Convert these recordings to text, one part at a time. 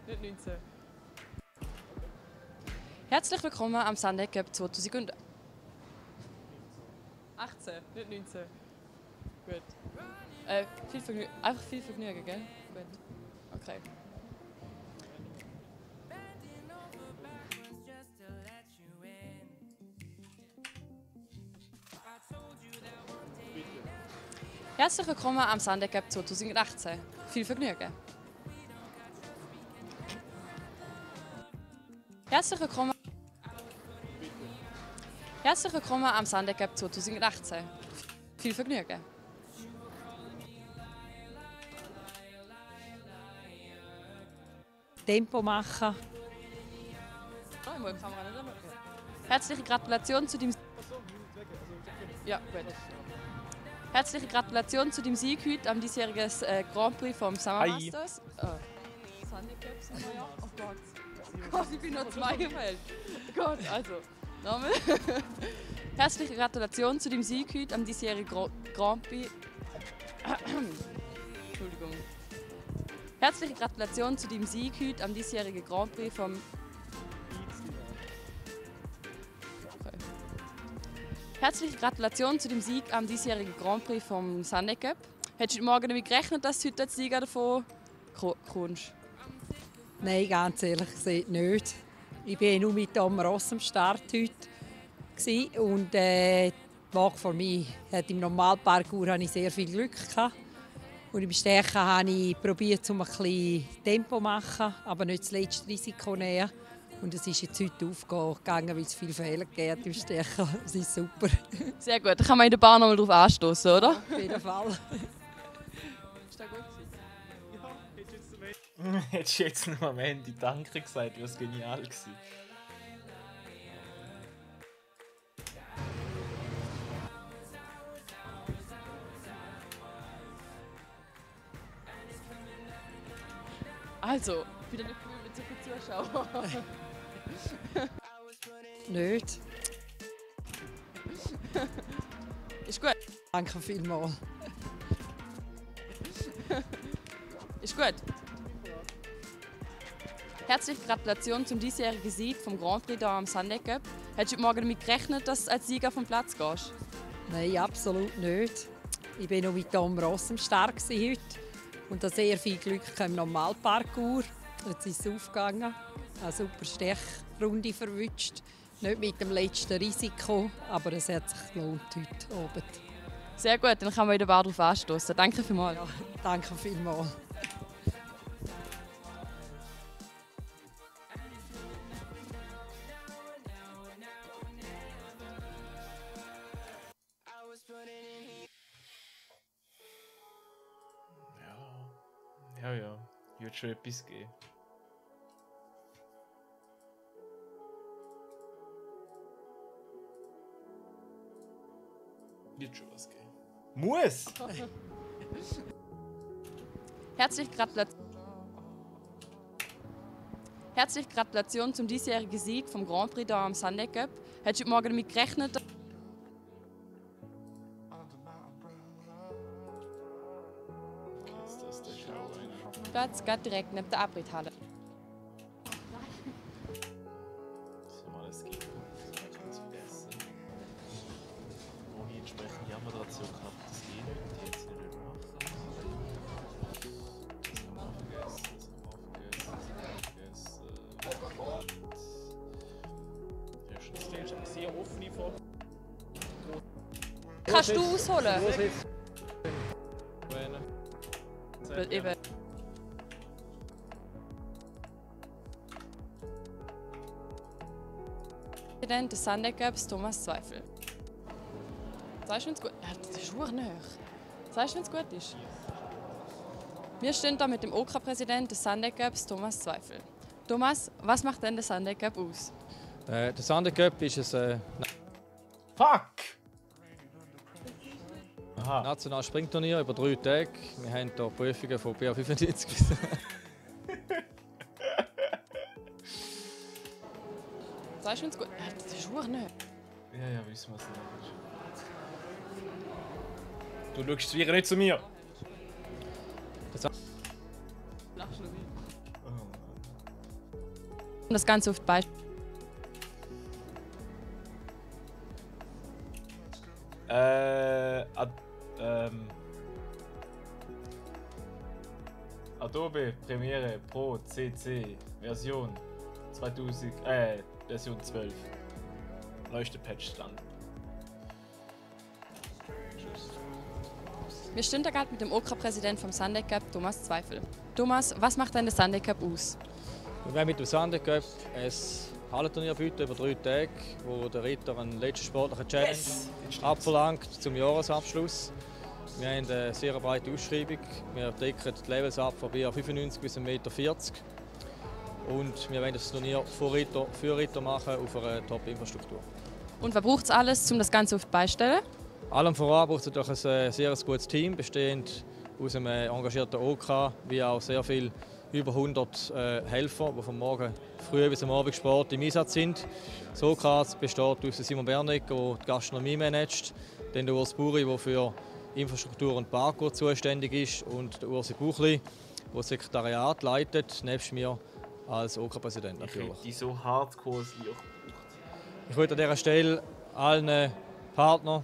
nicht 19. Herzlich willkommen am Sunday Cup 2018. Nicht 19. Gut. Viel Vergnügen. Einfach viel Vergnügen, gell? Gut. Okay. Herzlich willkommen am Sunday Cup 2018. Viel Vergnügen. Herzlich willkommen am Sunday Cup 2018. Viel Vergnügen. Tempo machen. Oh, ich muss die Kamera nicht anmachen. Herzliche Gratulation zu dem... Ja, gut. Herzliche Gratulation zu dem Sieg heute am diesjährigen Grand Prix vom Summer Masters. Sunday Cup sind wir ja. Oh Gott. Gott, ich bin nur 2 gewählt. Gott, also. Nochmal. Herzliche Gratulation zu dem Sieg heute am diesjährigen Grand Prix. Entschuldigung. Herzliche Gratulation zu dem Sieg heute am diesjährigen Grand Prix vom... Okay. Herzliche Gratulation zu dem Sieg am diesjährigen Grand Prix vom Sunday Cup. Hättest du morgen damit gerechnet, dass du heute als Sieger davon kommst? Nein, ganz ehrlich gesagt nicht. Ich war nur mit Tom Ross am Start heute. Und die Woche vor mir hat im Normalparcours hatte ich sehr viel Glück gehabt. Und im Stechen habe ich probiert, um ein bisschen Tempo zu machen, aber nicht das letzte Risiko nehmen. Und es ist jetzt heute aufgegangen, weil es viele Fehler gegeben hat im Stechen. Das ist super. Sehr gut, da kann man in der Bahn noch mal drauf anstoßen, oder? Auf jeden Fall. Ist das gut? Hättest du jetzt noch am Ende Danke gesagt, wäre es genial gewesen. Also, wieder nicht cool mit so vielen Zuschauern. Nicht. Ist gut. Danke vielmals. Ist gut. Herzliche Gratulation zum diesjährigen Sieg vom Grand Prix hier am Sunday Cup. Hättest du morgen damit gerechnet, dass du als Sieger vom Platz gehst? Nein, absolut nicht. Ich war noch mit Tom Ross am Start heute und hatte sehr viel Glück im Normalparcours. Jetzt ist es aufgegangen. Eine super Stechrunde verwünscht. Nicht mit dem letzten Risiko, aber es hat sich gelohnt heute Abend. Sehr gut, dann kann man in der Bar drauf anstoßen. Danke vielmals. Ja, danke vielmals. Ja. Wird schon etwas geben. Wird schon was geben. Muss! Herzliche Gratulation zum diesjährigen Sieg vom Grand Prix hier am Sunday Cup. Hättest du morgen damit gerechnet, Platz geht direkt neben der Abritthalle. Das mal alles gibt. Das kann ich ganz vergessen. Ohne entsprechende Moderation kann ich das nicht. Die jetzt nicht machen. Das haben wir vergessen. Ja, schon sehr offene Frage. Kannst du ausholen? Eben. Präsident des Sunday Cups, Thomas Zweifel. Sagst du, wenn es gut ist? Ja, das ist verdammt nahe. Sagst du, wenn es gut ist? Wir stehen hier mit dem OK-Präsident des Sunday Cups, Thomas Zweifel. Thomas, was macht denn der Sunday Cup aus? Der Sunday Cup ist ein Fuck! Aha. nationales Springturnier über 3 Tage. Wir haben hier Prüfungen von BA95 bis. Sagst du, wenn es gut ist? Ja, das ist verdammt nahe. Ja, wissen wir es nicht. Du schaust wieder nicht zu mir. Lachst du noch nicht? Oh Mann. das Ganze auf die Beine. Adobe Premiere Pro CC Version 12. Neueste Patchstand. Wir stehen da gerade mit dem OK-Präsidenten vom Sunday Cup, Thomas Zweifel. Thomas, was macht denn der Sunday Cup aus? Wir werden mit dem Sunday Cup ein Hallenturnier bieten über 3 Tage, wo der Ritter einen letzten sportlichen Challenge abverlangt zum Jahresabschluss. Wir haben eine sehr breite Ausschreibung. Wir decken die Levels ab von BA95 bis 1,40 Meter. Und wir wollen das Turnier für Ritter machen auf einer Top-Infrastruktur. Und was braucht es alles, um das Ganze auf die Beine zu stellen? Allem voran braucht es natürlich ein sehr gutes Team, bestehend aus einem engagierten OK, wie auch sehr viele über 100 Helfer, die vom Morgen früh bis am Abend Sport im Einsatz sind. Das OK besteht aus Simon Bernig, der die Gastronomie managt, dann der Urs Buri, der für Infrastruktur und Parkour zuständig ist, und der Ursi Buchli, der das Sekretariat leitet, nebst mir als OK-Präsident natürlich. Ich hätte so hardcore als ich gebraucht. Ich würde an dieser Stelle allen Partnern,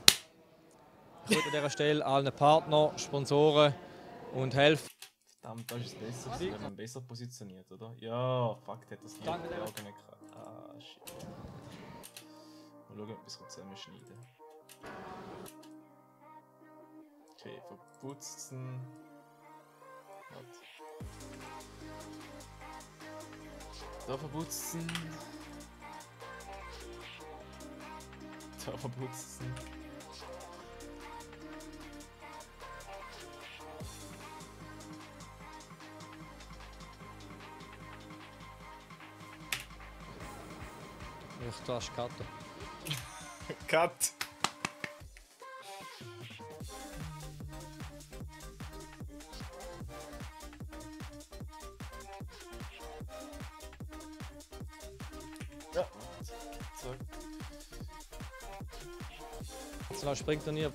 Sponsoren und Helfer. Verdammt, da ist es besser, wenn man besser positioniert, oder? Ja, fuck, der hat das Lied auch nicht gehabt. Ah, shit. Mal schauen, ob wir es zusammenschneiden. Okay, verputzen. Warte. Da verputzen. Da verputzen. Ich darf cutten. Cut! Ja, so. Nationales Springturnier.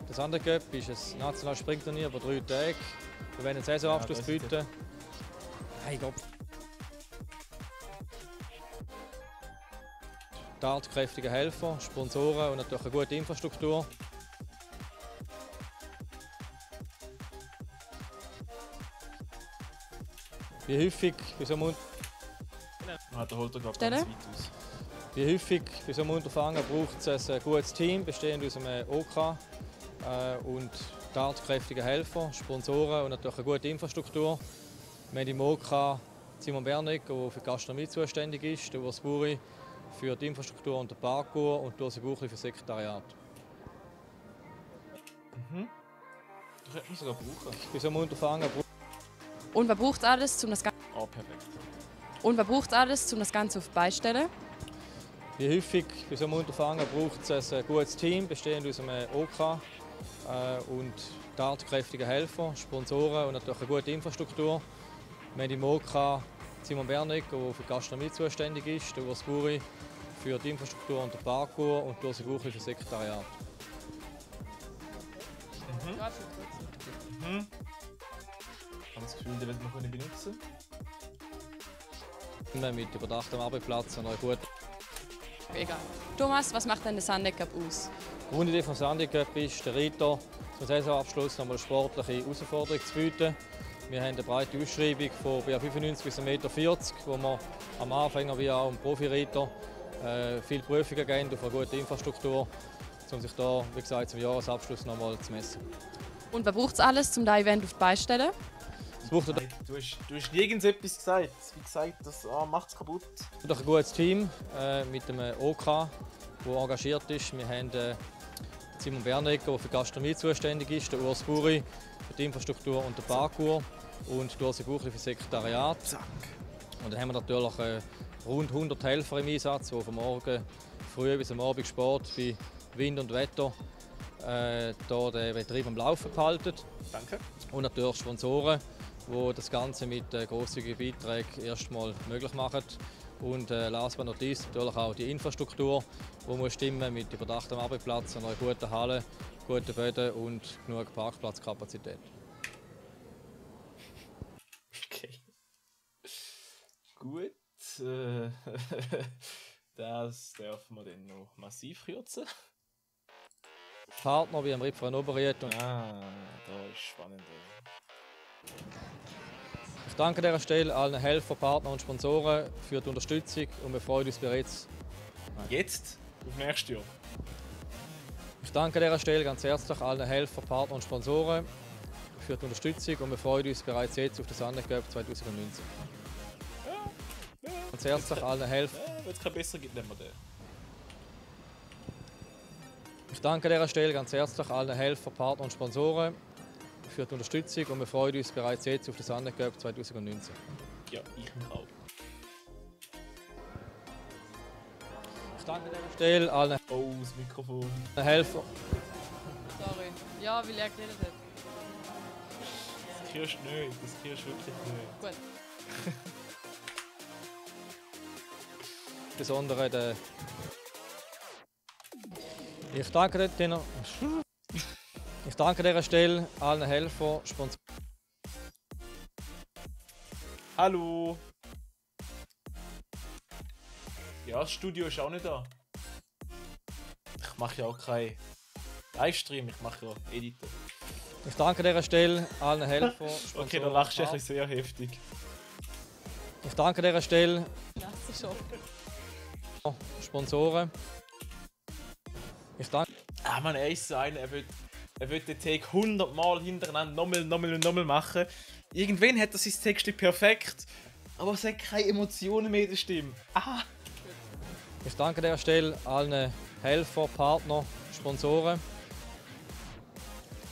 Das Sunday Cup ist ein nationales Springturnier über 3 Tage. Wir werden einen Saisonabschluss bieten. Hey Gott. Tatkräftige Helfer, Sponsoren und natürlich eine gute Infrastruktur. Wie häufig bei so einem Der holt er, glaube ich, ganz weit aus. Wie häufig bei so einem Unterfangen braucht es ein gutes Team, bestehend aus einem OK und tatkräftigen Helfer, Sponsoren und natürlich eine gute Infrastruktur. Wir haben im OK Simon Bernig, der für die Gastronomie zuständig ist, der Urs Buri für die Infrastruktur und den Parkour und Ursi Buchli für das Sekretariat. Das könnte man sogar brauchen. Bei so einem Unterfangen Und was braucht es alles, um das Ganze auf die Beine zu stellen? Wie häufig bei so einem Unterfangen braucht es ein gutes Team, bestehend aus einem OK und tatkräftigen Helfer, Sponsoren und natürlich eine gute Infrastruktur. Wir haben im OK Simon Bernig, der für die Gastronomie zuständig ist, der Urs Buri für die Infrastruktur und den Parkour und Ursi Buchli für das Sekretariat. Ich habe das Gefühl, den wird man benutzen. Mit überdachtem Arbeitsplatz und einer guten. Egal. Thomas, was macht denn der Sunday Cup aus? Die Grundidee vom Sunday Cup ist, der Ritter zum Saisonabschluss nochmal eine sportliche Herausforderung zu bieten. Wir haben eine breite Ausschreibung von BA95 bis 1,40 Meter, wo wir am Anfänger wie auch am Profi-Ritter viele Prüfungen geben auf eine gute Infrastruktur, um sich da, wie gesagt, zum Jahresabschluss nochmal zu messen. Und was braucht es alles, um das Event auf die Beine zu stellen? Du hast nirgends etwas gesagt. Wie gesagt, das macht es kaputt. Wir haben ein gutes Team mit einem OK, der engagiert ist. Wir haben Simon Bernig, der für die Gastronomie zuständig ist, der Urs Buri für die Infrastruktur und den Parkour und der Ursi Buchli für das Sekretariat. Zack. Und dann haben wir natürlich rund 100 Helfer im Einsatz, die vom Morgen früh bis am Abend Sport bei Wind und Wetter den Betrieb am Laufen behalten. Danke. Und natürlich Sponsoren, die das Ganze mit grosszügigen Beiträgen erstmal möglich machen. Und last but not least natürlich auch die Infrastruktur, die muss stimmen mit überdachtem Arbeitsplatz, einer guten Halle, guten Böden und genug Parkplatzkapazität. Okay. Gut. Das dürfen wir dann noch massiv kürzen. Partner wie am Rittverein Oberried. Da ist spannend. Ich danke an dieser Stelle allen Helfern, Partnern und Sponsoren für die Unterstützung und wir freuen uns bereits. Jetzt auf nächstes Jahr. Ich danke an dieser Stelle ganz herzlich allen Helfern, Partnern und Sponsoren für die Unterstützung und wir freuen uns bereits jetzt auf den Sunday Cup 2019. Ganz herzlich allen Helfern. Wenn es kein besser gibt, nehmen wir den. Ich danke an dieser Stelle ganz herzlich allen Helfern, Partnern und Sponsoren für die Unterstützung und wir freuen uns bereits jetzt auf den Sunday Cup 2019. Ja, ich mich auch. Ich danke an dieser Stelle allen Oh, das Mikrofon. Helfern. Sorry. Ja, weil er geredet hat. Das kriegst du nicht, das kriegst du wirklich nicht. Gut. Insbesondere der. Ich danke an dieser Stelle allen Helfern, Sponsoren. Hallo! Ja, das Studio ist auch nicht da. Ich mache ja auch keinen Livestream, ich mache ja Editor. Ich danke an dieser Stelle allen Helfern, Sponsoren. Okay, da lachst du ein bisschen sehr heftig. Ich danke an dieser Stelle Lass schon. Sponsoren. Ich danke. Ah man, er ist so einer, er will den Take 100 Mal hintereinander nochmal machen. Irgendwann hat er sein Text perfekt, aber es hat keine Emotionen mehr in der Stimme. Ah! Ich danke an dieser Stelle allen Helfern, Partnern, Sponsoren.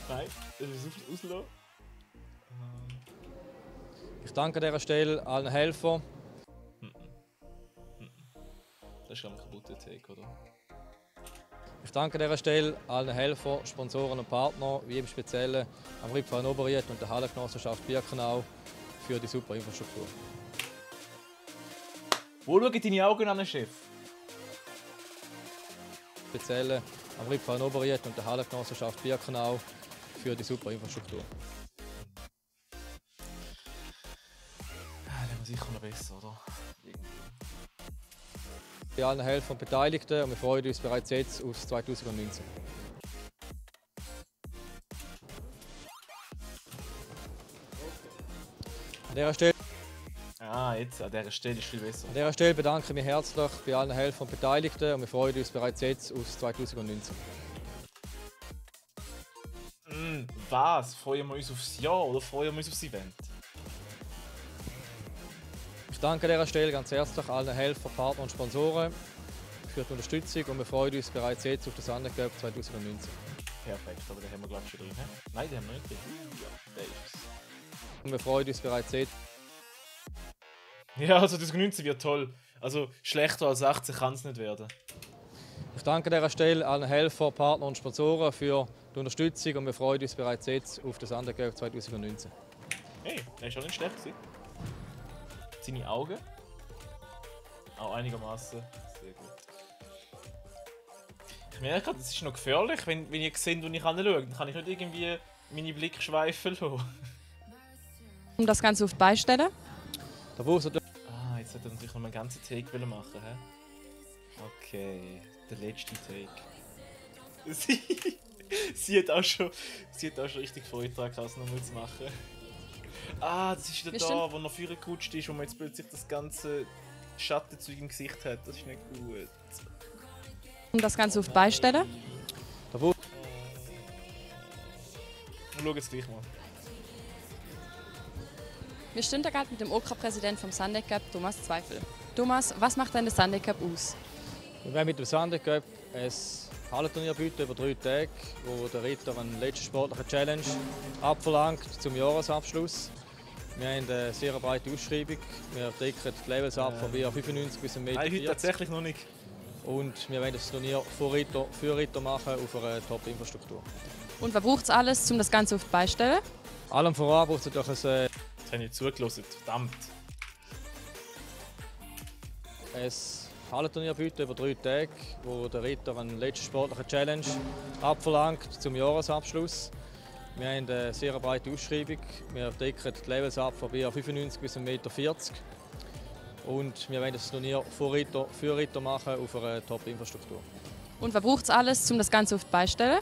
Nein, das ist auslassen. Ich danke an dieser Stelle allen Helfern. Das ist ein kaputter Take, oder? Ich danke an dieser Stelle allen Helfern, Sponsoren und Partnern, wie im Speziellen am Rittverein Oberried und der Hallengenossenschaft Birkenau für die super Infrastruktur. Wo schauen deine Augen an, Chef? Speziellen am Rittverein Oberried und der Hallengenossenschaft Birkenau für die super Infrastruktur. Das wäre sicher noch besser, oder? Bei allen Helfern und Beteiligten und wir freuen uns bereits jetzt auf 2019. An dieser Stelle, Jetzt, an dieser Stelle ist viel besser. an dieser Stelle bedanke ich mich herzlich bei allen Helfern und Beteiligten und wir freuen uns bereits jetzt auf 2019. Was? Freuen wir uns aufs Jahr oder freuen wir uns aufs Event? Ich danke an dieser Stelle ganz herzlich allen Helfern, Partnern und Sponsoren für die Unterstützung und wir freuen uns bereits jetzt auf den Sunday Cup 2019. Perfekt, aber den haben wir glaube ich schon drin. Nein, den haben wir nicht drin. Ja, der ist es. Und wir freuen uns bereits jetzt. Ja, also das 19 wird toll. Also schlechter als 18 kann es nicht werden. Ich danke an dieser Stelle allen Helfern, Partnern und Sponsoren für die Unterstützung und wir freuen uns bereits jetzt auf den Sunday Cup 2019. Hey, der ist schon nicht schlecht gewesen. Seine Augen? Auch einigermaßen. Sehr gut. Ich merke gerade, das ist noch gefährlich, wenn ihr seht, wo ich anschaue. Dann kann ich nicht irgendwie meine Blicke schweifen lassen. Um das Ganze auf die Beine stellen. Der Wurst Jetzt hat er natürlich noch einen ganzen Take machen. He? Okay, der letzte Take. Sie hat auch schon richtig Freude daran, das nochmal zu machen. Das ist wieder da, wo er vorher gerutscht ist, wo man jetzt plötzlich das ganze Schattenzeug im Gesicht hat. Das ist nicht gut. Um das Ganze auf die Beine stellen. Der Wurst Wir schauen es gleich mal. Wir stehen da gerade mit dem OK-Präsidenten vom Sunday Cup, Thomas Zweifel. Thomas, was macht denn der Sunday Cup aus? Wir werden mit dem Sunday Cup ein Hallenturnier bieten über 3 Tage, wo der Ritter eine letzte sportliche Challenge abverlangt zum Jahresabschluss. Wir haben eine sehr breite Ausschreibung. Wir decken die Levels ab von 95 bis 1,40 Meter. Nein, heute tatsächlich noch nicht. Und wir wollen das Turnier für Ritter machen auf einer Top-Infrastruktur. Und was braucht es alles, um das Ganze auf die Beine zu stellen? Allem voran braucht es natürlich ein Jetzt habe ich zugelassen, verdammt. Hallenturnier bieten über 3 Tage, wo der Ritter eine letzte sportliche Challenge abverlangt zum Jahresabschluss. Wir haben eine sehr breite Ausschreibung. Wir decken die Levels ab von 95 bis 1,40 Meter. Und wir wollen das Turnier Vorreiter machen auf einer Top-Infrastruktur. Und was braucht es alles, um das Ganze auf die Beine zu stellen?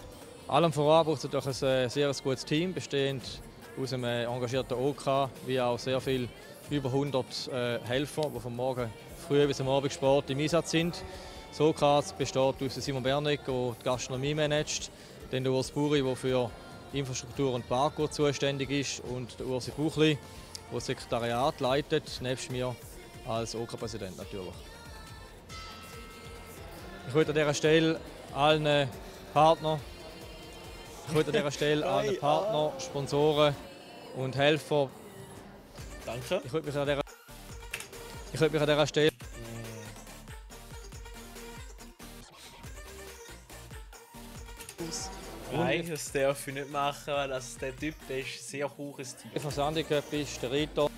Allem voran braucht es natürlich ein sehr gutes Team, bestehend aus einem engagierten OK, wie auch sehr viele, über 100 Helfer, die vom Morgen früh bis am Abend Sport im Einsatz sind. Das OK besteht aus Simon Bernig, der die Gastronomie managt, dann der Urs Buri, der für Infrastruktur und Parkour zuständig ist, und der Ursi Buchli, der das Sekretariat leitet, nebst mir als OK-Präsident natürlich. Ich würde an dieser Stelle allen Partnern, Sponsoren und Helfer. Danke. Ich würde mich an dieser Stelle. Nein, das darf ich nicht machen, weil der Typ der ist ein sehr hohes Team. Von Sandiköp ist der Rito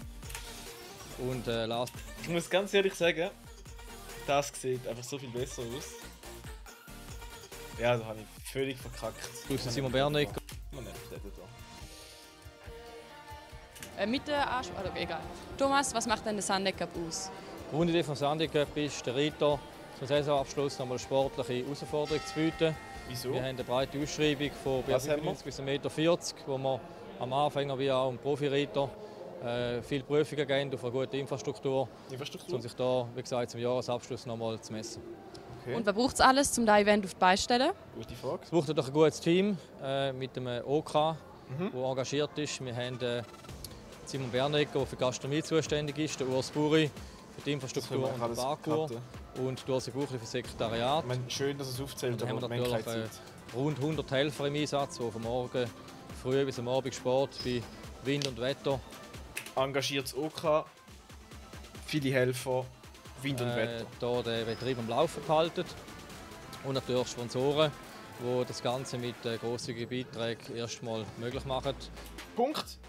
und Lars. Ich muss ganz ehrlich sagen, das sieht einfach so viel besser aus. Ja, da habe ich völlig verkackt. Simon Bernig. Man nennt den da. Mit der also egal. Thomas, was macht denn der Sunday Cup aus? Die Grundidee von Sandiköp ist, der Rito zum Saisonabschluss nochmal eine sportliche Herausforderung zu bieten. Wieso? Wir haben eine breite Ausschreibung von Was haben wir? 95 bis 1,40 Meter, wo wir am Anfänger wie auch am Profireiter viele Prüfungen geben auf eine gute Infrastruktur, um sich da, wie gesagt, zum Jahresabschluss nochmal zu messen. Okay. Und was braucht es alles, um das Event auf die Beine zu stellen? Gute Frage. Es braucht natürlich ein gutes Team mit einem OK, der engagiert ist. Wir haben Simon Bernig, der für die Gastronomie zuständig ist, der Urs Buri für die Infrastruktur und den Parkour und der Ursi Buchli für das Sekretariat. Ich meine, schön, dass es aufzählt, Und dann haben aber wir man natürlich keine Zeit. rund 100 Helfer im Einsatz, die vom Morgen früh bis am Abend Sport bei Wind und Wetter Engagiertes OK, viele Helfer, Wind und Wetter. hier den Betrieb am Laufen behalten. Und natürlich Sponsoren, die das Ganze mit grosszügigen Beiträgen erstmal möglich machen. Punkt.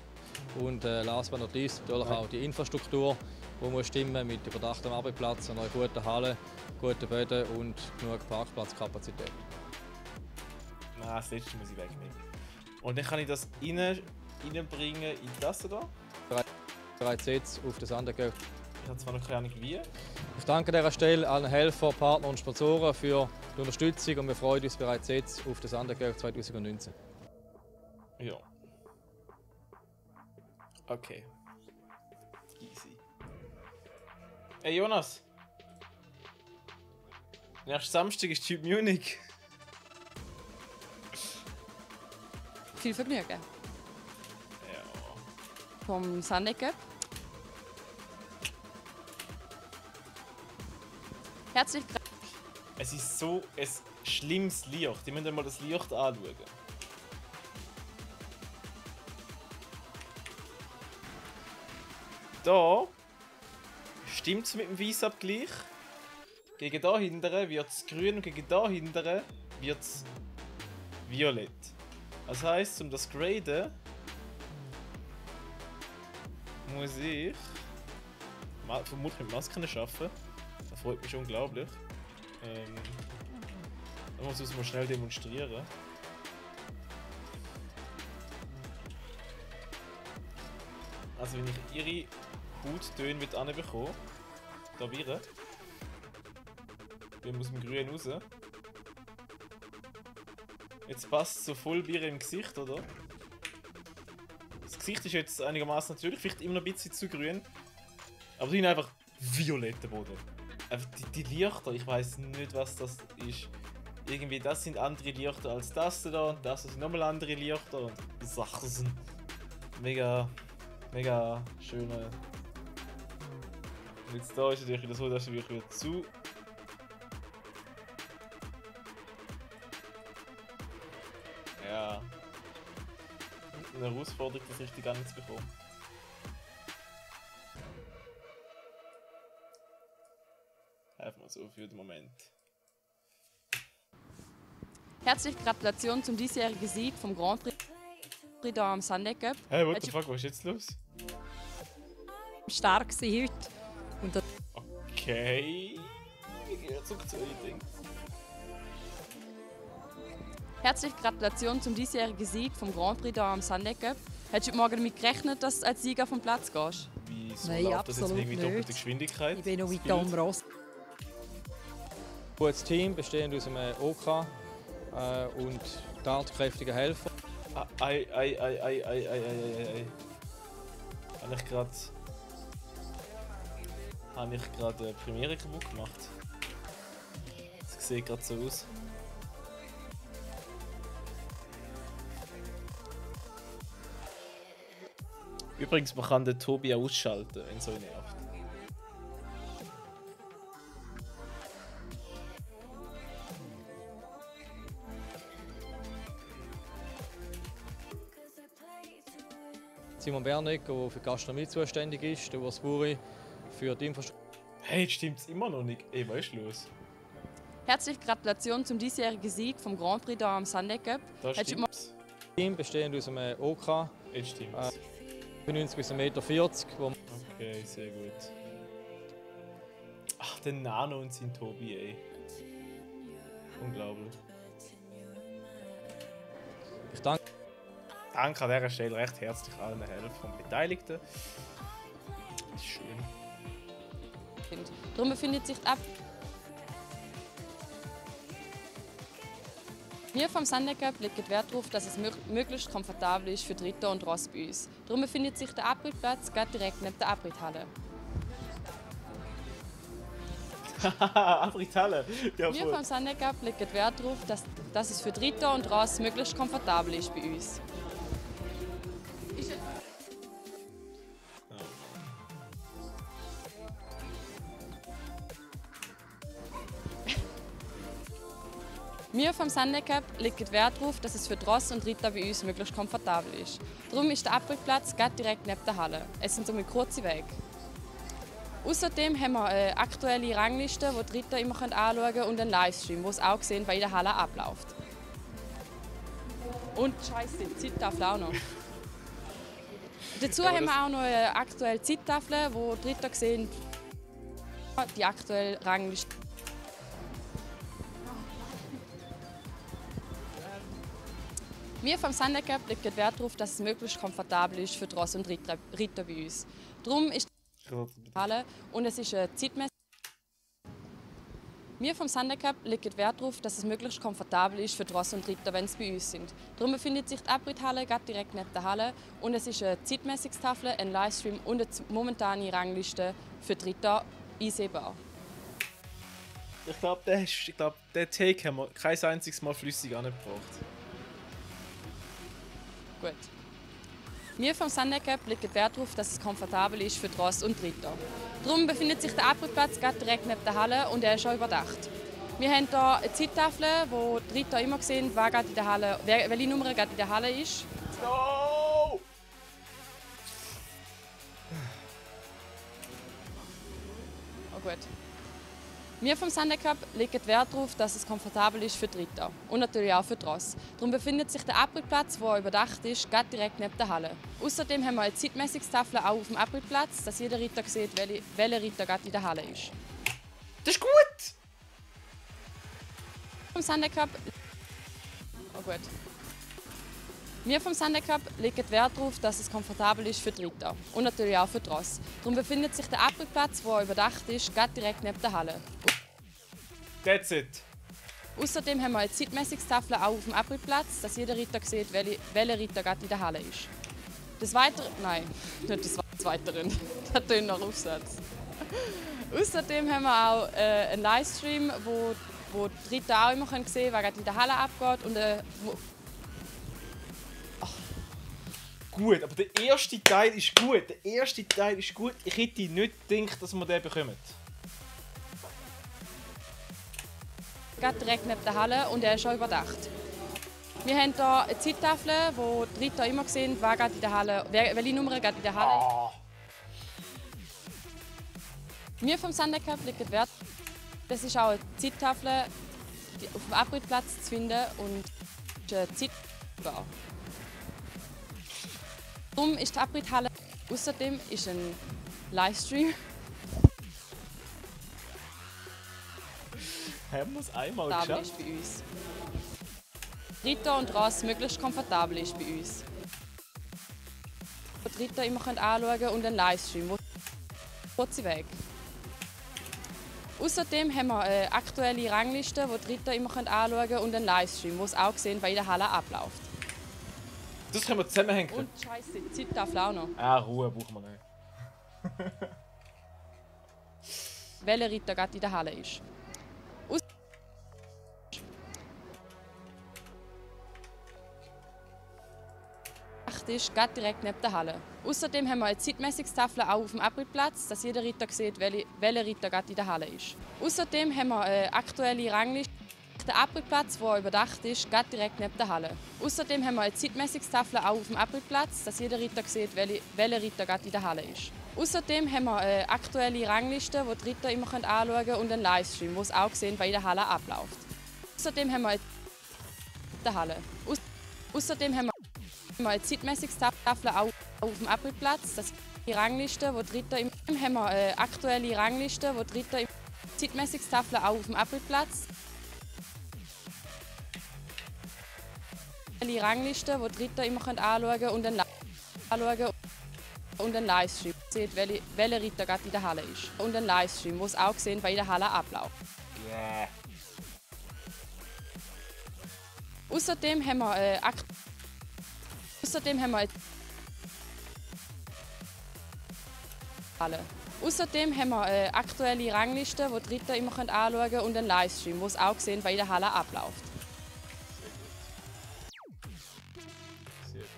Und last but not least natürlich auch die Infrastruktur, die muss stimmen mit überdachtem Arbeitsplatz, einer guten Halle, guten Böden und genug Parkplatzkapazität. Nein, das letzte muss ich wegnehmen. Und dann kann ich das reinbringen in das da. Bereits jetzt auf das andere. Ich habe zwar noch keine Ahnung wie. Ich danke an dieser Stelle allen Helfern, Partnern und Sponsoren für die Unterstützung und wir freuen uns bereits jetzt auf das andere 2019. Ja. Okay. Easy. Hey Jonas! Nächsten Samstag ist Typ Munich. Viel Vergnügen. Ja. Vom Sunday Cup. Herzlich Es ist so ein schlimmes Licht. Ich müsst mal das Licht anschauen. Da stimmt es mit dem Weißabgleich. Gegen da hinten wird es grün und gegen da hinten wird es violett. Das heisst, um das zu graden, muss ich vermutlich mit Masken arbeiten. Das freut mich unglaublich. Ich muss es mal schnell demonstrieren. Also wenn ich ihre Hauttöne anbekomme, da wäre, wir aus dem Grün raus. Jetzt passt es so voll Bier im Gesicht, oder? Das Gesicht ist jetzt einigermaßen natürlich, vielleicht immer noch ein bisschen zu grün. Aber die haben einfach violetten Boden. Einfach die Lichter, ich weiß nicht, was das ist. Irgendwie, das sind andere Lichter als das da und das sind nochmal andere Lichter und die Sachen sind mega schöne. Und jetzt da ist natürlich so, dass es wirklich wieder zu. Ja. Eine Herausforderung, das richtig anzubekommen. Einfach mal so für den Moment. Herzliche Gratulation zum diesjährigen Sieg vom Grand Prix hier am Sunday Cup. Hey, what the fuck, was ist jetzt los? Stark gewesen heute. Und das Okay. Ich gehe zurück zu Eating. Herzliche Gratulation zum diesjährigen Sieg vom Grand Prix hier am Sunday Cup. Hättest du heute Morgen damit gerechnet, dass du als Sieger vom Platz gehst? Wieso Nein, läuft das jetzt absolut irgendwie doppelte nicht. Geschwindigkeit? Ich bin noch das mit Bild? Tom Ross. Gutes Team, bestehend aus einem OK und tatkräftigen Helfer. Ei. Habe ich gerade Premiere kaputt gemacht? Das sieht gerade so aus. Übrigens, man kann den Tobi auch ausschalten, wenn es so nervt. Simon Bernegger, der für die Gastronomie zuständig ist, der Urs Buri für die Infrastruktur. Hey, jetzt stimmt's immer noch nicht. Ey, was ist los? Herzliche Gratulation zum diesjährigen Sieg vom Grand Prix hier am Sunday Cup. Da Hättest du immer- stimmt's. Team bestehend aus einem OK, Jetzt stimmt's. 95 bis 1,40 m, wo Okay, sehr gut. Ach, der Nano und sein Tobi, ey. Unglaublich. ich danke Danke an dieser Stelle recht herzlich allen Helfern und Beteiligten. Das ist schön. Darum befindet sich die Wir vom Sunday Cup legen Wert darauf, dass es möglichst komfortabel ist für Ritter und Ross bei uns. Darum befindet sich der Abritplatz gerade direkt neben der Abrithalle. Abrithalle! Ja, Wir voll. vom Sunday Cup legen Wert darauf, dass es für Ritter und Ross möglichst komfortabel ist bei uns. Wir vom Sunday Cup legen Wert darauf, dass es für die Ross und Ritter bei uns möglichst komfortabel ist. Darum ist der Abritplatz gerade direkt neben der Halle. Es sind somit kurze Wege. Außerdem haben wir eine aktuelle Rangliste, die die Ritter immer anschauen können und einen Livestream, wo sie auch sehen, was in der Halle abläuft. Und Scheiße, die Zeittafel auch noch. Dazu haben wir auch noch eine aktuelle Zeittafel, wo die Ritter sehen, die aktuelle Rangliste. Wir vom Sunday Cup legen Wert darauf, dass es möglichst komfortabel ist für die Ross und Ritter bei uns. Darum ist die Halle und es ist zeitmäßig. Wir vom Sunday Cup legen Wert darauf, dass es möglichst komfortabel ist für die Ross und Ritter, wenn sie bei uns sind. Darum befindet sich die Abrithalle gerade direkt neben der Halle und es ist eine Zeitmäßigstafel, ein Livestream und eine momentane Rangliste für die Ritter einsehbar. Ich glaube, den Take haben wir kein einziges Mal flüssig angebracht. Gut. Wir vom Sunday Cup legen Wert darauf, dass es komfortabel ist für die Ross und die Ritter. Darum befindet sich der Abritplatz gerade direkt neben der Halle und er ist schon überdacht. Wir haben hier eine Zeittafel, wo die Ritter immer sehen, wer gerade in der Halle, welche Nummer gerade in der Halle ist. No! Oh gut. Wir vom Sunday Cup legen Wert darauf, dass es komfortabel ist für die Ritter und natürlich auch für die Ross. Darum befindet sich der Abritplatz, der überdacht ist, gerade direkt neben der Halle. Außerdem haben wir eine Zeitmäßigstafel auch auf dem Abritplatz, dass jeder Ritter sieht, welcher Ritter gerade in der Halle ist. Das ist gut! Vom Sunday Cup. Oh gut. Wir vom Sunday Cup legen Wert darauf, dass es komfortabel ist für die Ritter und natürlich auch für die Ross. Darum befindet sich der Abritplatz, der überdacht ist, gerade direkt neben der Halle. That's it! Außerdem haben wir eine Zeitmäßigstafel auch auf dem Abritplatz, dass jeder Ritter sieht, welcher Ritter gerade in der Halle ist. Des Weiteren. Nein, nicht des Weiteren. Das tönt nach Aufsatz. Außerdem haben wir auch einen Livestream, wo die Ritter auch immer sehen können, was gerade in der Halle abgeht. Und, Gut, aber der erste Teil ist gut. Der erste Teil ist gut. Ich hätte nicht gedacht, dass wir den bekommen. gerade direkt neben der Halle und er ist schon überdacht. Wir haben hier eine Zeittafel, wo die Ritter immer sehen, wer gerade in der Halle, welche Nummer gerade in der Halle ist. Ah. Wir vom Sunday Cup legen Wert. Das ist auch eine Zeittafel die auf dem Abritplatz zu finden und eine Zeitbar. Darum ist die Abrithalle. Außerdem ist ein Livestream. Haben wir es einmal Komfortabel geschafft? ist bei uns. Ritter und Ross möglichst komfortabel ist bei uns. Die Ritter immer anschauen können und einen Livestream. kurze Weg. Außerdem haben wir eine aktuelle Rangliste, die die Ritter immer anschauen können und einen Livestream, wo es auch sehen, was in der Halle abläuft. Das können wir zusammenhängen. Und Scheiße, die Zeittafel auch noch. Ah, Ruhe brauchen wir nicht. Welcher Ritter gerade in der Halle ist. Ist gerade direkt neben der Halle. Außerdem haben wir eine Zeitmessungstafel auch auf dem Abrittplatz, dass jeder Ritter sieht, welcher Ritter gerade in der Halle ist. Außerdem haben wir eine aktuelle Rangliste. Der Abrittplatz, der überdacht ist, gerade direkt neben der Halle. Außerdem haben wir eine Zeitmessungstafel auch auf dem Abrittplatz, dass jeder Ritter sieht, welcher Ritter gerade in der Halle ist. Außerdem haben wir eine aktuelle Rangliste, die die Ritter immer anschauen können und einen Livestream, wo es auch sehen, was in der Halle abläuft. Außerdem haben wir der Halle. Außerdem haben wir eine Zeitmessungstafel auch auf dem Abrittplatz, das die Rangliste, wo die Ritter haben wir eine aktuelle Rangliste, wo die Ritter Zeitmessungstafel auch auf dem Abrittplatz. Die Rangliste, wo die Ritter immer anschauen können und einen Livestream sieht, welcher Ritter gerade in der Halle ist. Und einen Livestream, wo es auch sehen, was in der Halle abläuft. Yeah. Außerdem haben wir eine Außerdem haben wir eine aktuelle Rangliste, wo die Ritter immer anschauen können und einen Livestream, wo es auch sehen, was in der Halle abläuft. Sehr gut, sehr gut.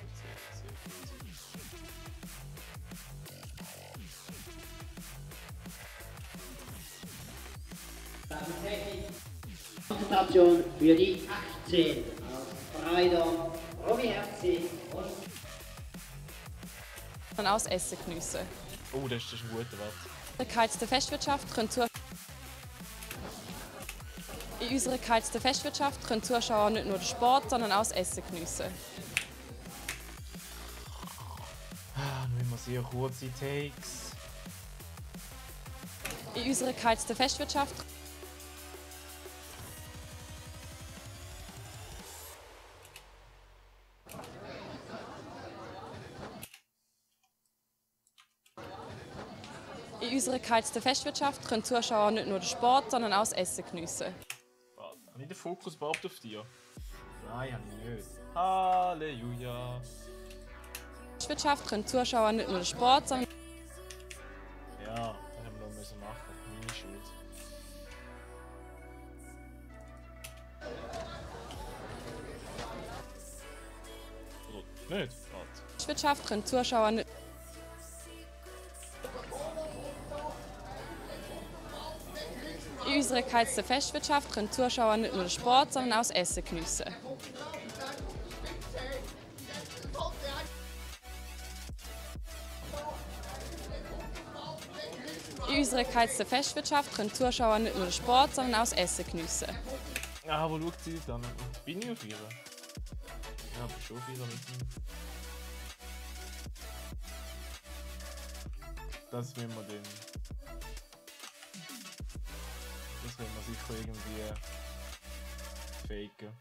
Konzentration für die 18 aus Freider, Romy Herzi und Dann aus Essen geniessen. Oh, das ist ein guter Wort. In unserer geheizten Festwirtschaft können Zuschauer nicht nur den Sport, sondern auch das Essen geniessen. Ah, nur immer sehr kurze Takes. In unserer geheizten Festwirtschaft können Zuschauer nicht nur den Sport, sondern auch das Essen geniessen. Warte, habe ich den Fokus überhaupt auf dir? Nein, habe ich nicht. Halleluja. In der Festwirtschaft können Zuschauer nicht nur den Sport, sondern Ja, das haben wir noch müssen machen. Meine Schuld. Oder nicht? Warte. in der Festwirtschaft können Zuschauer nicht In unserer geheizten Festwirtschaft können Zuschauer nicht nur den Sport, sondern auch das Essen geniessen. In unserer geheizten Festwirtschaft können Zuschauer nicht nur den Sport, sondern auch das Essen geniessen. Ah, wo schaut sie dann? Bin ich auf ihr? Ja, bin schon auf ihr mit dem. Das will man den. Das will man sicher irgendwie faken.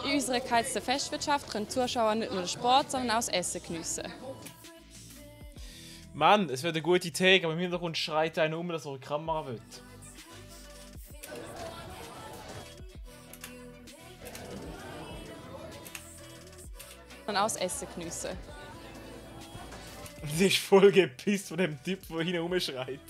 In unserer geheizten Festwirtschaft können Zuschauer nicht nur den Sport, sondern auch das Essen geniessen. Mann, es wird eine gute Take, aber im Hintergrund schreit einer dass er eine Kamera will. Und auch das Essen geniessen. Sie ist voll gepisst von dem Typ, der hinten rumschreit.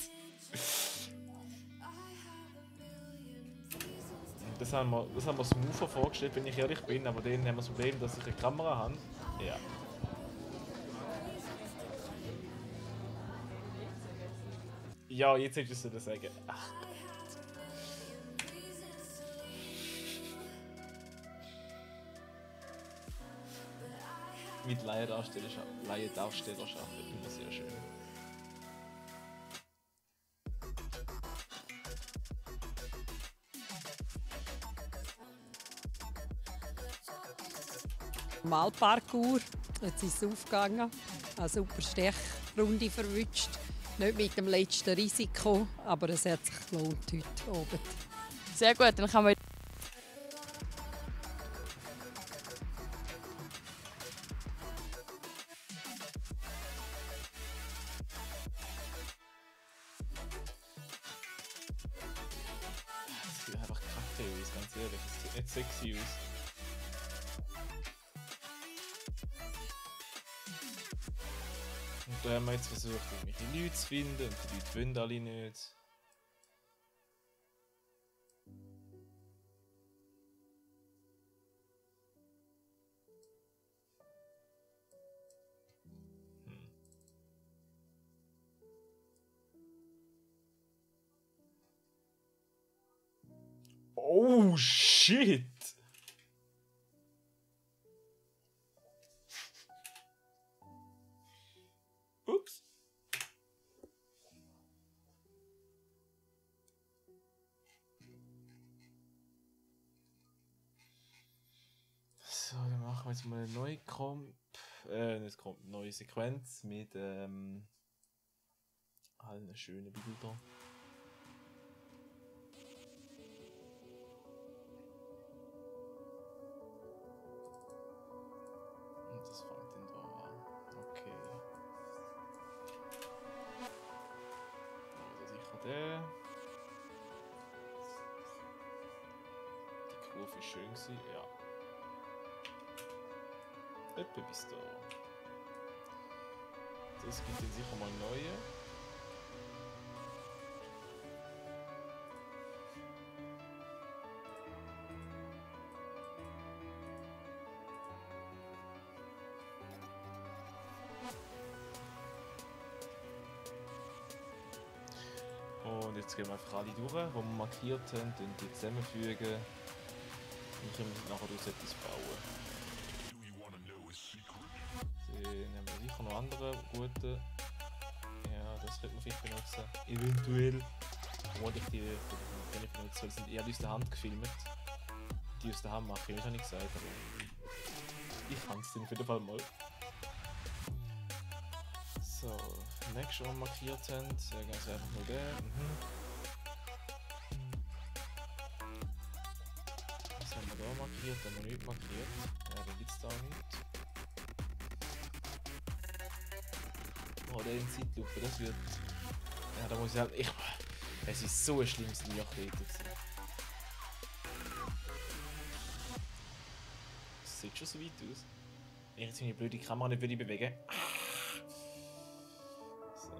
Das haben wir smoother vorgestellt, wenn ich ehrlich bin, aber denen haben wir das Problem, dass ich eine Kamera habe. Ja. Ja, jetzt hättest du das sagen. Ach Gott. Mit Laiendarstellerschaft immer sehr schön. Malparcours, jetzt ist es aufgegangen. Eine super Stechrunde verwünscht. Nicht mit dem letzten Risiko, aber es hat sich gelohnt heute oben. Sehr gut, dann kann man aus, ganz ehrlich. Es sieht nicht sexy aus. Und da haben wir jetzt versucht, irgendwelche Leute zu finden und die Leute wollen alle nicht. Oh shit! Ups. So, dann machen wir jetzt mal eine neue neue Sequenz mit allen schönen Bildern. Und das fängt dann da an. Okay. Also sicher der. Die Kurve ist schön gewesen, ja. Etwa bis da. Das gibt dann sicher mal neue. Und jetzt gehen wir einfach alle durch, die wir markiert haben, und die zusammenfügen. Dann können wir nachher daraus etwas bauen. Dann haben wir sicher noch andere gute. Ja, das könnte man vielleicht benutzen. Eventuell. Obwohl ich die nicht benutzen, weil die sind eher aus der Hand gefilmt. Die aus der Hand machen, ich habe nicht gesagt, aber ich kann es auf jeden Fall mal. So, nächstes Mal markiert haben, sagen wir einfach mal den. Was haben wir da markiert? Haben wir nicht markiert? Ja, den gibt es da nicht. Oh, der in Zeitlupe, das wird. Ja, da muss ich halt. Es ist so ein schlimmes Licht gewesen. Das sieht schon so weit aus. Jetzt meine blöde Kamera nicht würde bewegen. So.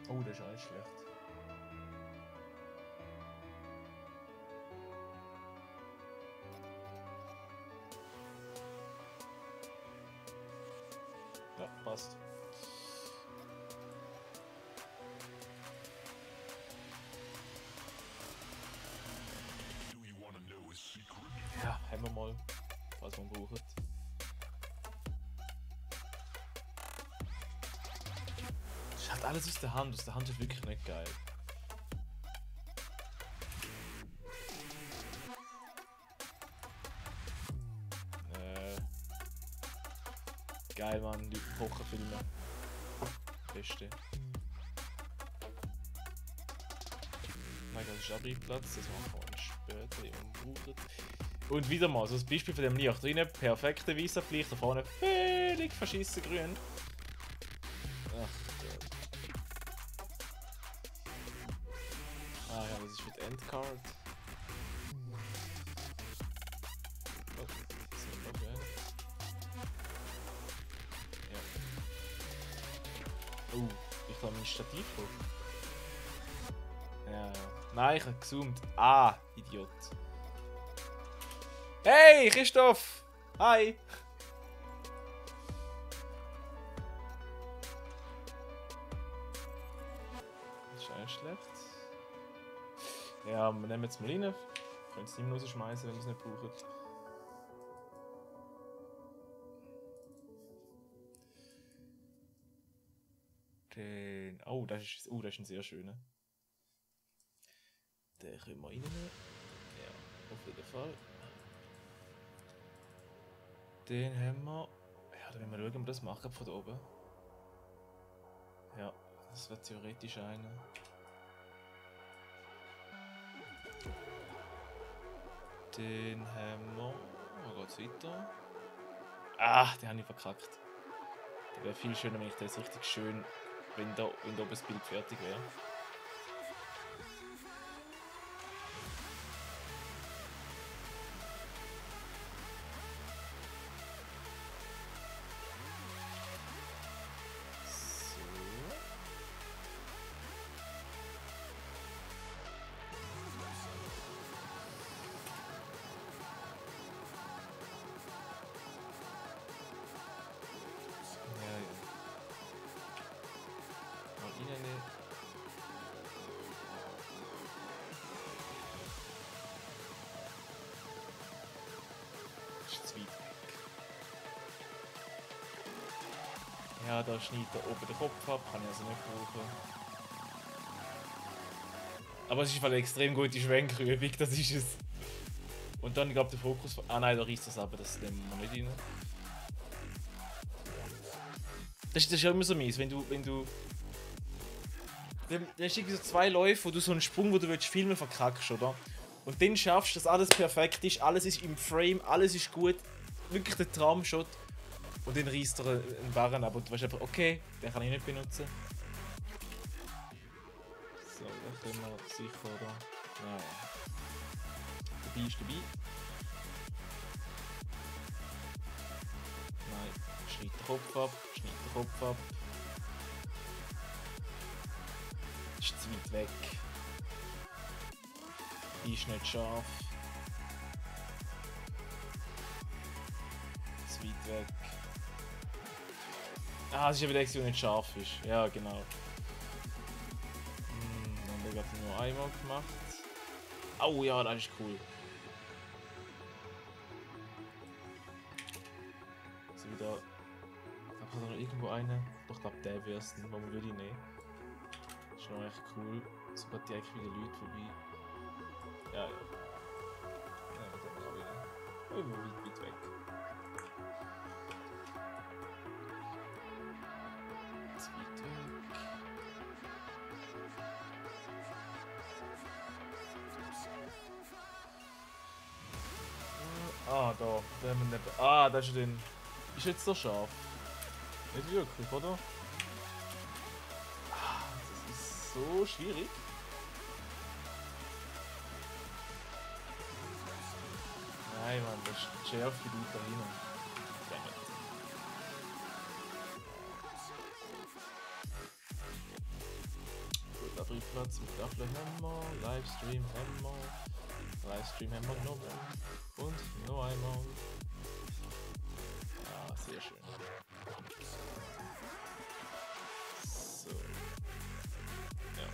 Oh, das ist alles schlecht. Ja, passt. Ja, haben wir mal, was man braucht. Das ist halt alles aus der Hand. Aus der Hand ist wirklich nicht geil. Geil, Mann, die Kocherfilme. Beste. Mein Gott, das ist Abreibplatz, das machen wir später unbraucht. Und wieder mal, so ein Beispiel von dem Licht drinnen, perfekte weißer Licht, da vorne völlig verschissen grün. Ach Gott. Ah ja, das ist mit Endcard. Oh, ich habe mein Stativ hoch. Ja. Nein, ich habe gezoomt. Ah, Idiot. Hey, Christoph! Hi! Das ist eigentlich schlecht. Ja, wir nehmen jetzt mal rein. Wir können es nicht mehr rausschmeißen, wenn wir es nicht brauchen. Oh, das ist ein sehr schöner. Den können wir reinnehmen. Ja, auf jeden Fall. Den haben wir. Ja, dann müssen wir schauen, ob wir das machen von da oben. Ja, das wird theoretisch einer. Den haben wir. Wo geht's weiter? Ah, den habe ich verkackt. Der wäre viel schöner, wenn ich das richtig schön, wenn da oben das Bild fertig wäre. Ja, da schneidet er oben den Kopf ab, kann ich also nicht brauchen. Aber es ist eine extrem gute Schwenkübung, das ist es. Und dann, ich glaube, der Fokus... Ah nein, da reißt das aber, das nehmen wir nicht rein. Das ist ja immer so mies, wenn du... Da hast irgendwie so 2 Läufe, wo du so einen Sprung, wo du filmen willst, verkackst, oder? Und dann schaffst du, dass alles perfekt ist, alles ist im Frame, alles ist gut. Wirklich der Traumshot. Und dann reißt er einen Barren ab und du weißt einfach, okay, den kann ich nicht benutzen. So, da können wir sicher, oder? Nein. Dabei ist dabei. Nein, schneid den Kopf ab, schneid den Kopf ab. Das ist zu weit weg. Ist nicht scharf. Zu weit weg. Ah, es ist ja wieder, die nicht scharf ist. Ja, genau. Dann habe ich nur einmal gemacht. Oh ja, das ist cool. So wieder. Ich habe noch irgendwo einen. Doch, ich glaube, der wäre es, den wir würde ich nehmen. Das ist noch echt cool. So geht die eigentlich wieder Leute vorbei. Ja, ja. Ja, das haben wir auch wieder. Irgendwo weit weg. Ah, da. Der haben wir nicht. Ah, das ist den. Ist jetzt so scharf. Nicht wirklich, oder? Ah, das ist so schwierig. Nein, Mann, das schärft die Leute da hinten. Gut, Abbrechplatz mit Gaffler Hammer, Livestream Hammer. Livestream haben wir genommen. Und noch einmal. Ah, sehr schön. So. Ja.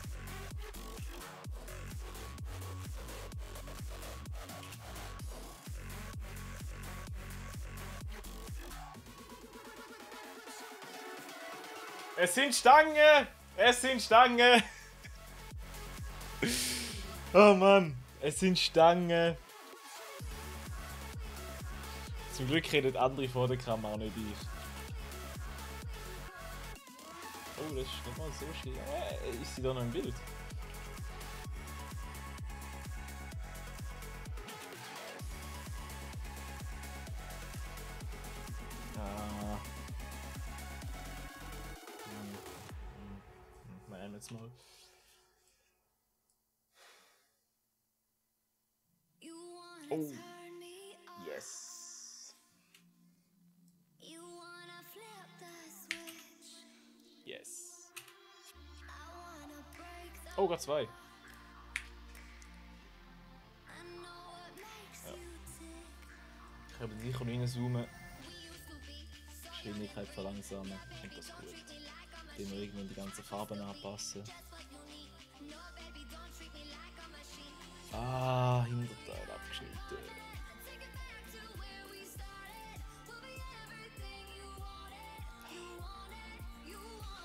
Es sind Stangen! Es sind Stangen! Oh Mann! Es sind Stangen. Zum Glück redet andere vor der Kamera, auch nicht ich. Oh, das ist nicht mal so schlimm. Ist sie da noch im Bild? Ah. Nein, jetzt mal. Oh. Yes. Yes. Oh, gerade 2. Ja. Ich habe sicher noch reinzoomen. Geschwindigkeit verlangsamen. Ich finde das gut. Indem wir irgendwann die ganzen Farben anpassen. Ah, Hinterteil abgeschnitten.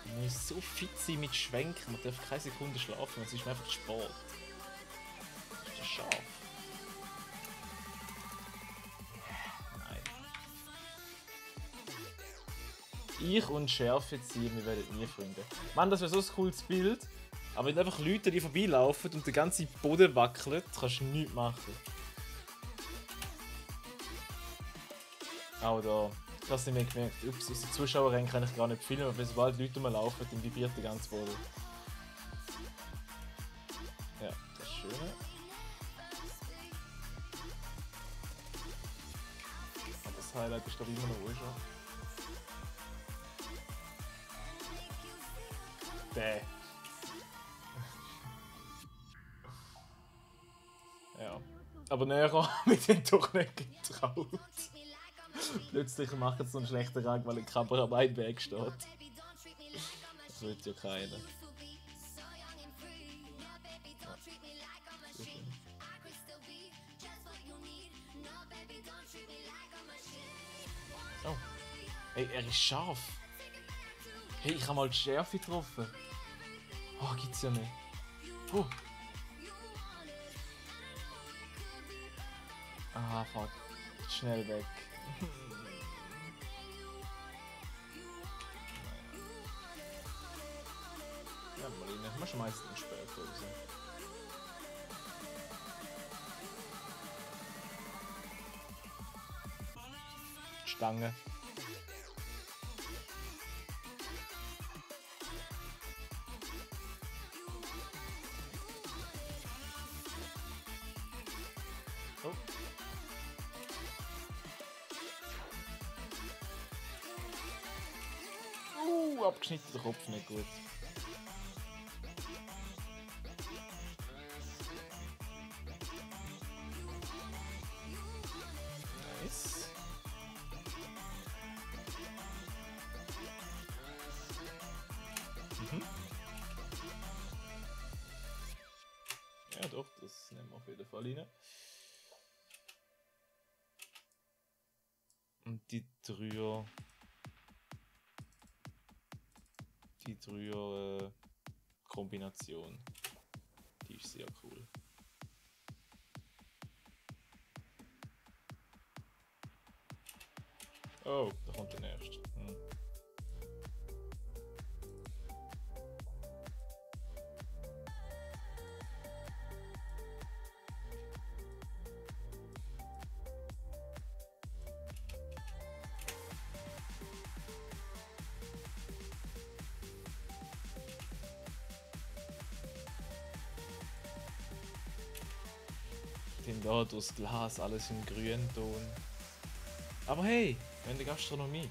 Man muss so fit sein mit Schwenken, man darf keine Sekunde schlafen, es ist einfach Sport. Das ist scharf. Nein. Ich und Schärfe ziehen, wir werden nie Freunde. Mann, das wäre so ein cooles Bild. Aber wenn einfach Leute die vorbeilaufen und der ganze Boden wackelt, kannst du nichts machen. Auch da. Ich habe es nicht mehr gemerkt. Ups, aus den Zuschauerrängen kann ich gar nicht filmen, aber sobald Leute rumlaufen, dann vibriert der ganze Boden. Ja, das ist schön. Aber das Highlight ist glaube ich immer noch ruhig. Bäh. Ja. Aber näher haben wir den doch nicht getraut. Plötzlich machen sie so einen schlechten Rang, weil ein Kamera weit weg steht. Das will ja keiner. Ja. Sehr schön. Oh. Hey, er ist scharf. Hey, ich habe mal die Schärfe getroffen. Oh, gibt's ja nicht. Oh. Ah, fuck. Schnell weg. Ja, Marina, wir schmeißen ihn später raus. Stange. Oh. Abgeschnittener Kopf, nicht gut. Nice. Mhm. Ja doch, das nehmen wir auf jeden Fall rein. Und die Dreier Kombination, die ist sehr cool. Oh, da kommt der nächste. Den da durchs Glas, alles im Grünton. Aber hey, wir haben die Gastronomie.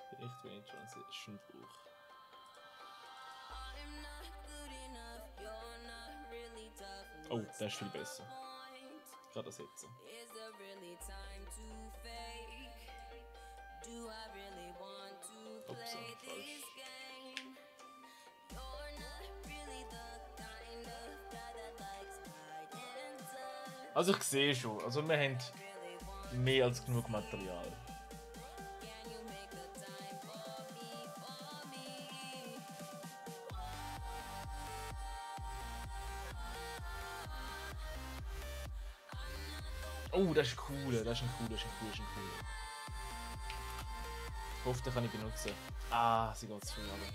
Vielleicht wenn ich Transition brauche. Oh, das ist viel besser. Gerade das jetzt. Ups, falsch. Also ich sehe schon, also wir haben mehr als genug Material. Oh, das ist cool, das ist ein cooler. Ich hoffe, den kann ich benutzen. Ah, sie geht zu früh, aber.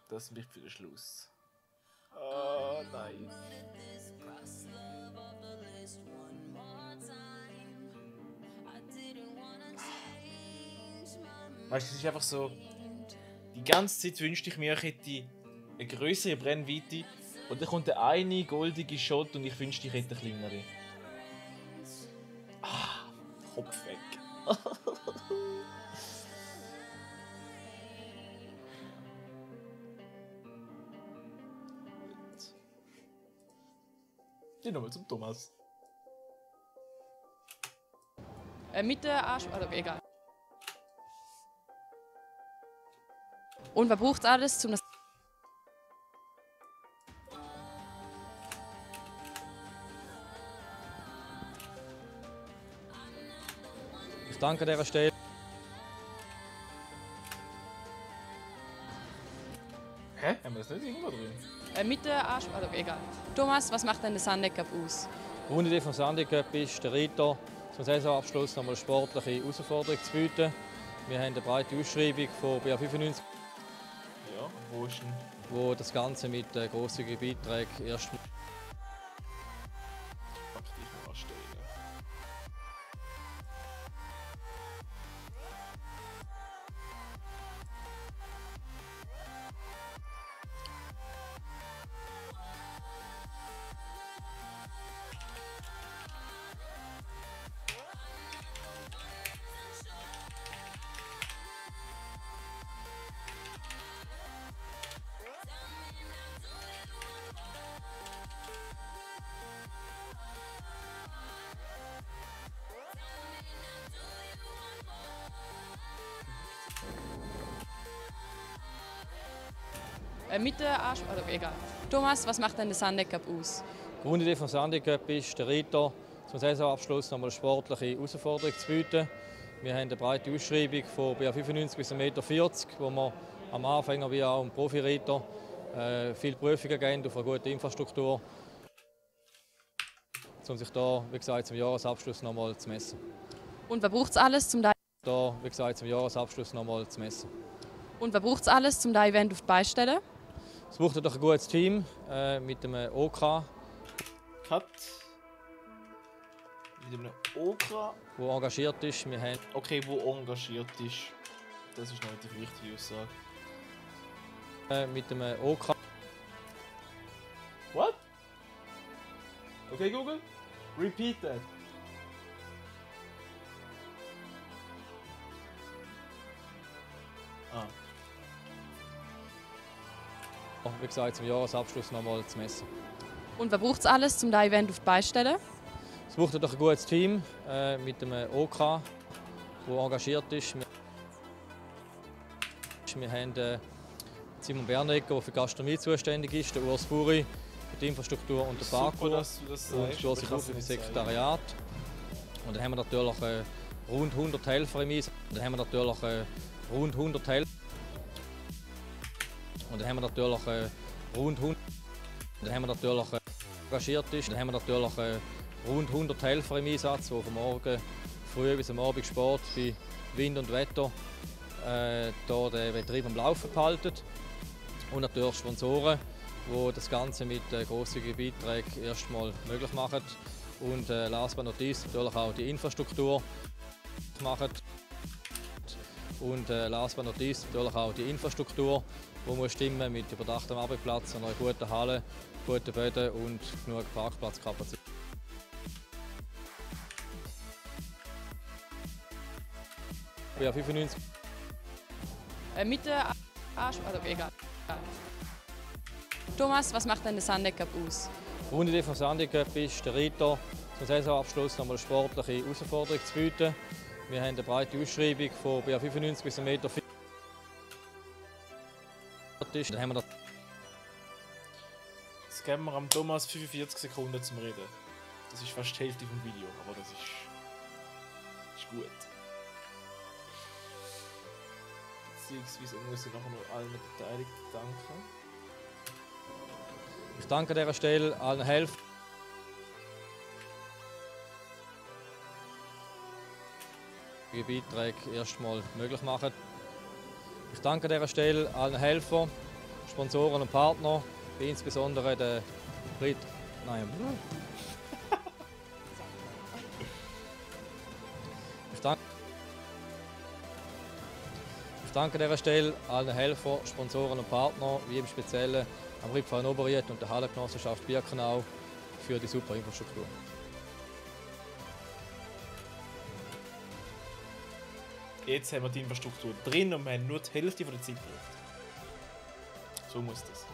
Das wird für den Schluss. Oh nein. Weißt du, es ist einfach so. Die ganze Zeit wünschte ich mir, ich hätte eine größere Brennweite und dann kommt der eine goldige Shot und ich wünschte, ich hätte eine kleinere. Ah, Kopf weg. Geh nochmal zum Thomas. Mit der Arsch. Also, egal. Und was braucht alles, um das. Ich danke an dieser Stelle. Hä? Haben wir das nicht irgendwo drin? Mit der also egal. Thomas, was macht denn der Sunday Cup aus? Die Grundidee vom Sunday Cup ist, der Ritter zum Saisonabschluss nochmal eine sportliche Herausforderung zu bieten. Wir haben eine breite Ausschreibung von BA95, Ja, wo ist denn? wo das Ganze mit grosszügigen Beiträgen erst Aktiv anstellen. Mit der also egal. Thomas, was macht denn der Sunday Cup aus? Die Grundidee vom Sunday Cup ist, der Ritter zum Saisonabschluss nochmal eine sportliche Herausforderung zu bieten. Wir haben eine breite Ausschreibung von BA95 bis 1,40 Meter, wo wir am Anfänger wie auch am Profi-Ritter viele Prüfungen geben auf eine gute Infrastruktur, um sich da, wie gesagt, zum Jahresabschluss nochmal zu messen. Und was braucht es alles, zum da Da, wie gesagt, zum Jahresabschluss nochmal zu messen. Und was braucht es alles, zum da Event auf die Beine zu stellen? Es braucht doch ein gutes Team mit einem OK, Cut. Mit einem Okra. der engagiert ist. Wir haben Okay, wo engagiert ist. Das ist noch die wichtige Aussage. mit einem OK. What? Okay, Google. Repeat that. Ah. Wie gesagt, zum Jahresabschluss nochmal zu messen. Und was braucht es alles, zum da Event auf die Beine zu stellen? Es braucht doch ein gutes Team mit einem OK, der engagiert ist. Wir haben Simon Bernegger, der für die Gastronomie zuständig ist, der Urs Furi für die Infrastruktur und den Super, Parkour dass du das und sagst. Josi Buch für das Sekretariat. Und dann haben wir natürlich rund 100 Helfer im Einsatz. Und dann haben wir natürlich rund 100 Helfer. Und dann haben wir natürlich rund 100. Und dann haben wir natürlich engagiert ist. Dann haben wir natürlich rund 100 Helfer im Einsatz, die vom Morgen früh bis am Abend Sport bei Wind und Wetter hier den Betrieb am Laufen behalten. Und natürlich Sponsoren, die das Ganze mit grosszügigen Beiträgen erstmal möglich machen. Und last but not least natürlich auch die Infrastruktur machen. Und last but not least natürlich auch die Infrastruktur, die muss stimmen mit überdachtem Arbeitsplatz, einer guten Halle, guten Böden und genug Parkplatzkapazität. Ja, 95. Mit der also egal. Thomas, was macht denn der Sunday Cup aus? Die Grundidee vom Sunday Cup ist, der Ritter zum Saisonabschluss nochmal eine sportliche Herausforderung zu bieten. Wir haben eine breite Ausschreibung von BA95 bis 1,40 Meter. Dann haben wir das. Jetzt geben wir am Thomas 45 Sekunden zum Reden. Das ist fast die Hälfte vom Video, aber das ist gut. Beziehungsweise muss ich nachher noch allen Beteiligten danken. Ich danke an dieser Stelle allen Helfern. Die Beiträge erstmal möglich machen. Ich danke an dieser Stelle allen Helfern, Sponsoren und Partnern, insbesondere der Brit. Nein. Ich danke an dieser Stelle allen Helfern, Sponsoren und Partnern, wie im Speziellen am Riedverein Oberried und der Hallengenossenschaft Birkenau für die super Infrastruktur. Jetzt haben wir die Infrastruktur drin und wir haben nur die Hälfte von der Zeit gebraucht. So muss das.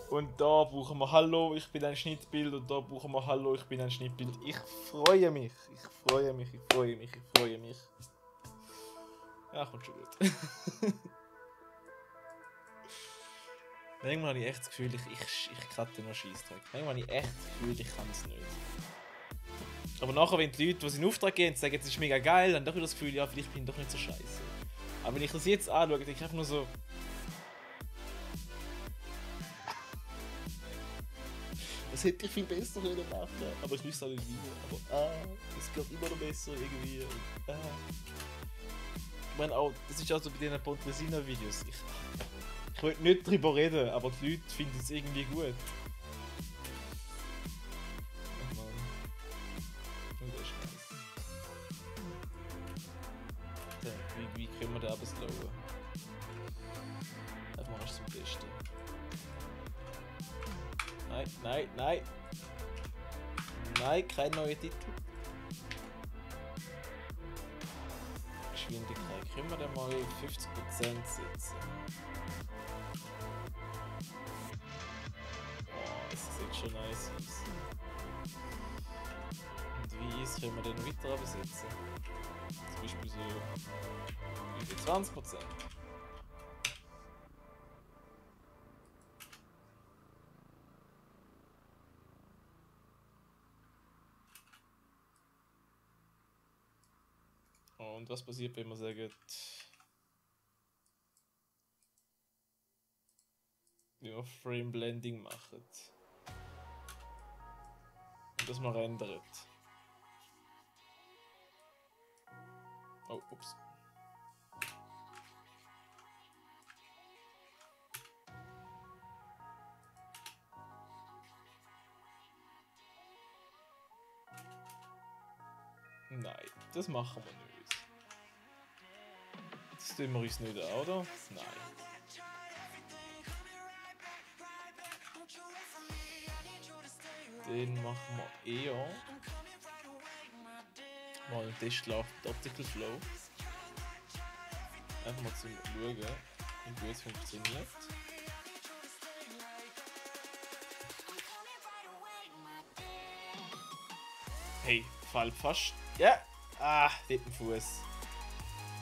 Und da brauchen wir Hallo, ich bin ein Schnittbild und da brauchen wir Hallo, ich bin ein Schnittbild. Ich freue mich, ich freue mich, ich freue mich, ich freue mich. Ja, kommt schon gut. Manchmal habe ich echt das Gefühl, ich cutte noch Scheissdreck. Manchmal habe ich echt das Gefühl, ich kann es nicht. Aber nachher, wenn die Leute, die es in Auftrag geben, sagen, es ist mega geil, dann habe ich doch wieder das Gefühl, ja, vielleicht bin ich doch nicht so scheiße. Aber wenn ich das jetzt anschaue, denke ich einfach nur so... Das hätte ich viel besser machen können, aber ich wüsste auch nicht wie. Aber es geht immer noch besser irgendwie. Ich meine auch, das ist auch so bei diesen Pontresina-Videos. Ich will nicht drüber reden, aber die Leute finden es irgendwie gut. Ach man. Und das ist nice. So, wie können wir den abslowen? Einfach mal zum Testen. Nein, nein, nein. Nein, kein neuer Titel. Geschwindigkeit. Können wir den mal 50% setzen? Oh, das sieht schon nice aus. Und wie ist, können wir den weiter absetzen? Zum Beispiel so 20%. Und was passiert, wenn man sagt, wie man Frame Blending macht und das mal rendert? Oh, ups. Nein, das machen wir nicht. Das tun wir uns nicht an, oder? Nein. Den machen wir eher mal einen Testlauf mit Optical Flow. Einfach mal zum Schauen, wie gut es funktioniert. Hey, fällt fast. Ja! Ah, dort ein Fuß.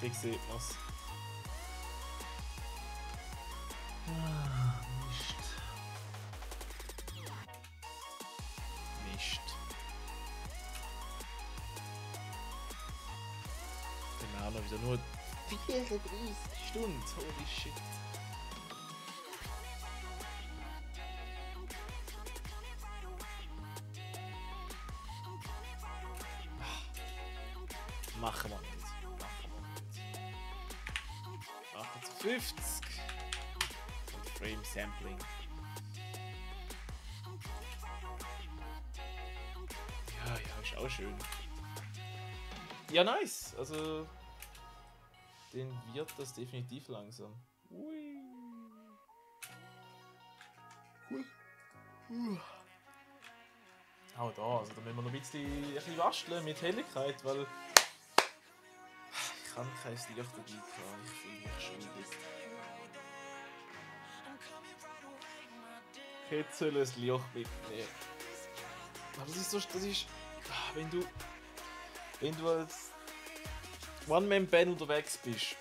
Wie sieht man es? Mist. Mist. Genau, noch wieder nur 34 Stunden. Holy shit. Machen wir nicht. Machen wir nicht. 58. Und Frame Sampling. Ja, ist auch schön. Ja, nice. Also, den wird das definitiv langsam. Ui. Cool. Auch da, also da müssen wir noch ein bisschen basteln mit Helligkeit, weil ich kann kein Licht dabei haben. Ich fühle mich schuldig. Ich hätte sollen ein Licht mitnehmen. Aber das ist so, wenn du als One-Man-Band unterwegs bist,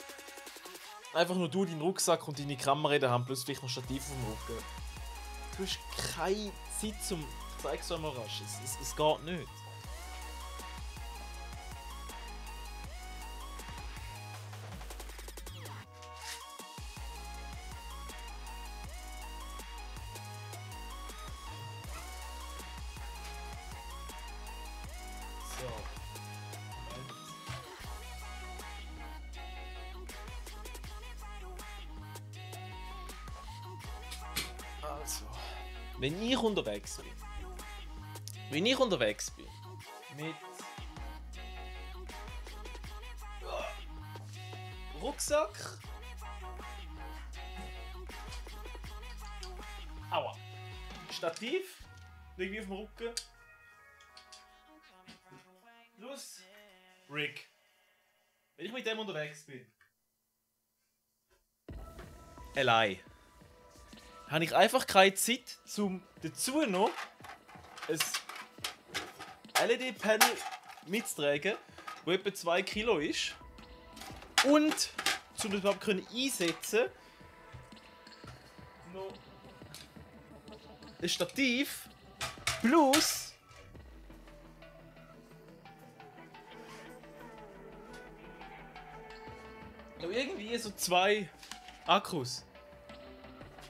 einfach nur du, deinen Rucksack und deine Kamera in der Hand, plus vielleicht noch Stativ auf dem Rücken. Du hast keine Zeit zum... Ich zeig's euch mal rasch, es geht nicht. So. Also, wenn ich unterwegs bin mit Rucksack, aua, Stativ, irgendwie auf dem Rücken, plus Rig. Wenn ich mit dem unterwegs bin, allein, habe ich einfach keine Zeit, zum dazu noch ein LED-Panel mitzutragen, das etwa 2 Kilo ist. Und, um das überhaupt einsetzen, noch ein Stativ plus noch irgendwie so 2 Akkus.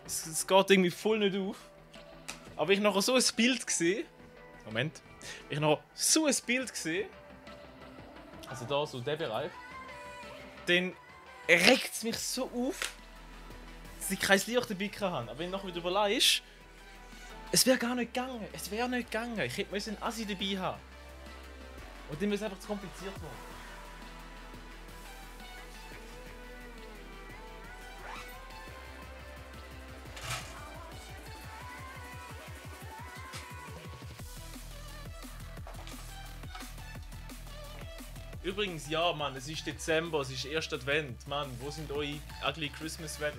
Es geht irgendwie voll nicht auf. Aber ich noch so ein Bild gesehen. Moment. Ich noch so ein Bild gesehen. Also da, so der Bereich. Dann regt es mich so auf, dass ich kein Licht dabei haben. Aber wenn du nachher wieder überlegst, es wäre gar nicht gegangen. Es wäre nicht gegangen. Ich hätte einen Assi dabei haben. Und dann wäre es einfach zu kompliziert worden. Übrigens, ja, Mann, es ist Dezember, es ist 1. Advent. Mann, wo sind eure ugly Christmas Weather?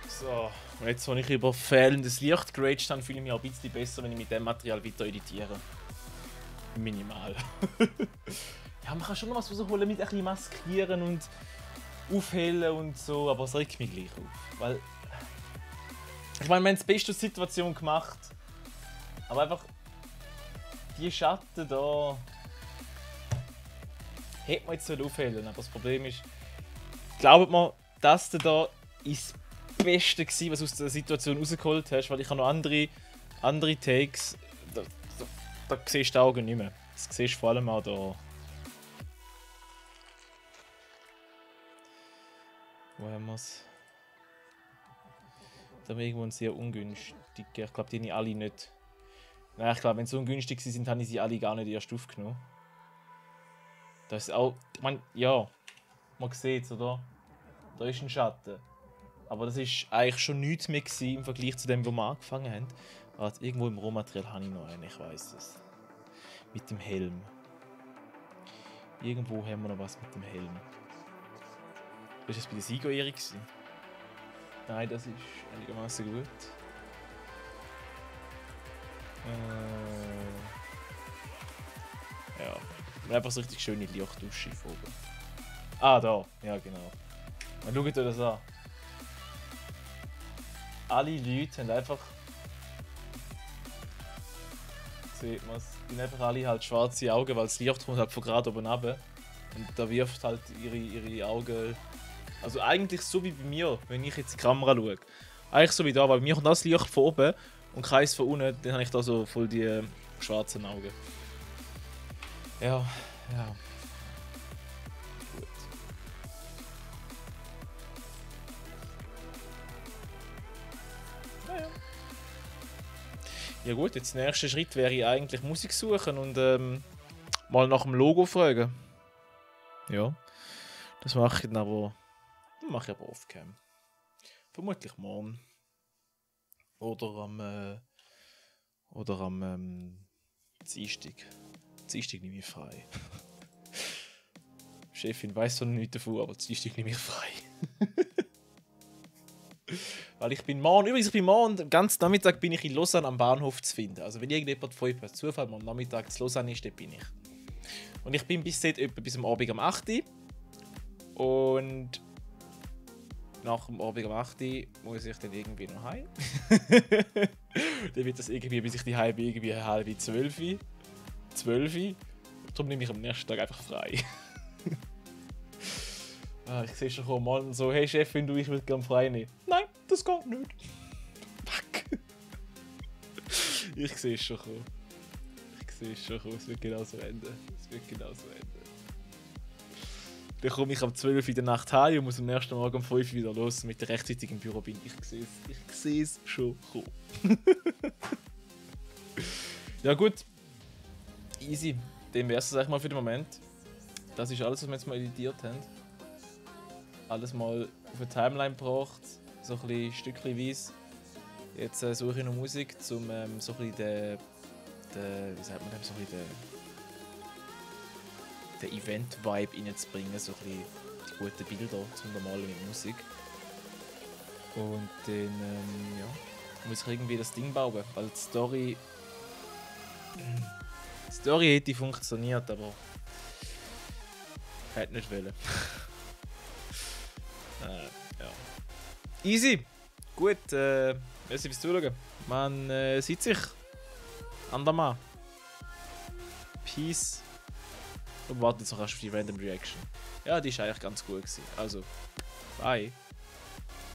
So, und jetzt, wenn ich über fehlendes Licht geraged habe, fühle ich mich auch ein bisschen besser, wenn ich mit dem Material weiter editiere. Minimal. Ja, man kann schon noch was rausholen mit ein bisschen maskieren und aufhellen und so, aber es regt mich gleich auf. Weil. Ich meine, wir haben das Beste aus der Situation gemacht. Aber einfach. Die Schatten da. Hätte man jetzt aufhellen, aber das Problem ist. Glaubt mir, das da ist das Beste gewesen, was du aus der Situation rausgeholt hast, weil ich habe noch andere Takes. Da siehst du die Augen nicht mehr. Das siehst du vor allem auch da. Wo haben wir es? Da haben wir irgendwo einen sehr ungünstigen. Ich glaube, die habe ich alle nicht. Nein, ich glaube, wenn sie ungünstig sind, habe ich sie alle gar nicht erst aufgenommen. Das ist auch. Ich meine, ja. Man sieht es, oder? Da ist ein Schatten. Aber das ist eigentlich schon nichts mehr im Vergleich zu dem, wo wir angefangen haben. Also irgendwo im Rohmaterial habe ich noch einen, ich weiß es. Mit dem Helm. Irgendwo haben wir noch was mit dem Helm. Ist das bei der Siegerehrung? Nein, das ist einigermaßen gut. Ja. Einfach so richtig schöne Lichtdusche oben. Ah, da. Ja, genau. Und schaut euch das an. Alle Leute haben einfach. Sieht man es. Die haben einfach alle halt schwarze Augen, weil das Licht kommt halt von gerade oben runter. Und da wirft halt ihre Augen. Also eigentlich so wie bei mir, wenn ich jetzt in die Kamera schaue. Eigentlich so wie da, weil bei mir kommt das Licht von oben und keins von unten, dann habe ich da so voll die schwarzen Augen. Ja, ja. Gut. Naja. Ja gut, jetzt der nächste Schritt wäre eigentlich Musik suchen und mal nach dem Logo fragen. Ja, das mache ich dann aber off-cam. Vermutlich morgen. Oder am Dienstag. Dienstag nehme ich frei. Die Chefin weiss noch nichts davon, aber Dienstag nehme ich frei. Weil ich bin morgen, den ganzen Nachmittag bin ich in Lausanne am Bahnhof zu finden. Also wenn irgendjemand von euch per Zufall mal am Nachmittag zu Lausanne ist, dann bin ich. Und ich bin bis am Abend um 8 Uhr. Und nach dem Abend um 8 Uhr muss ich dann irgendwie noch heim. Dann wird das irgendwie, bis ich die heim bin, irgendwie 11:30, 12 Uhr. Darum nehme ich am nächsten Tag einfach frei. Ich sehe schon mal so, hey Chefin, ich will gerne frei nehmen. Nein, das geht nicht. Fuck. Ich sehe es schon kommen. Es wird genau so enden. Dann komme ich am 12 Uhr in der Nacht heim und muss am nächsten Morgen um 5 Uhr wieder los, damit ich rechtzeitig im Büro bin. Ich sehe es schon kommen. Ja gut. Easy. Dem wäre es eigentlich mal für den Moment. Das ist alles, was wir jetzt mal editiert haben. Alles mal auf eine Timeline gebracht, so ein bisschen stückchenweise. Jetzt suche ich noch Musik, um so ein bisschen wie sagt man dem, so ein bisschen den Event-Vibe reinzubringen, so ein bisschen die guten Bilder zum Normalen mit Musik. Und dann muss ich irgendwie das Ding bauen, weil die Story hätte funktioniert, aber Hätte nicht wollen. Ja. Easy. Gut, merci fürs Zuschauen. Man sieht sich. Andermal. Peace. Und wartet jetzt noch auf die Random Reaction. Ja, die war eigentlich ganz gut gewesen. Also, bye.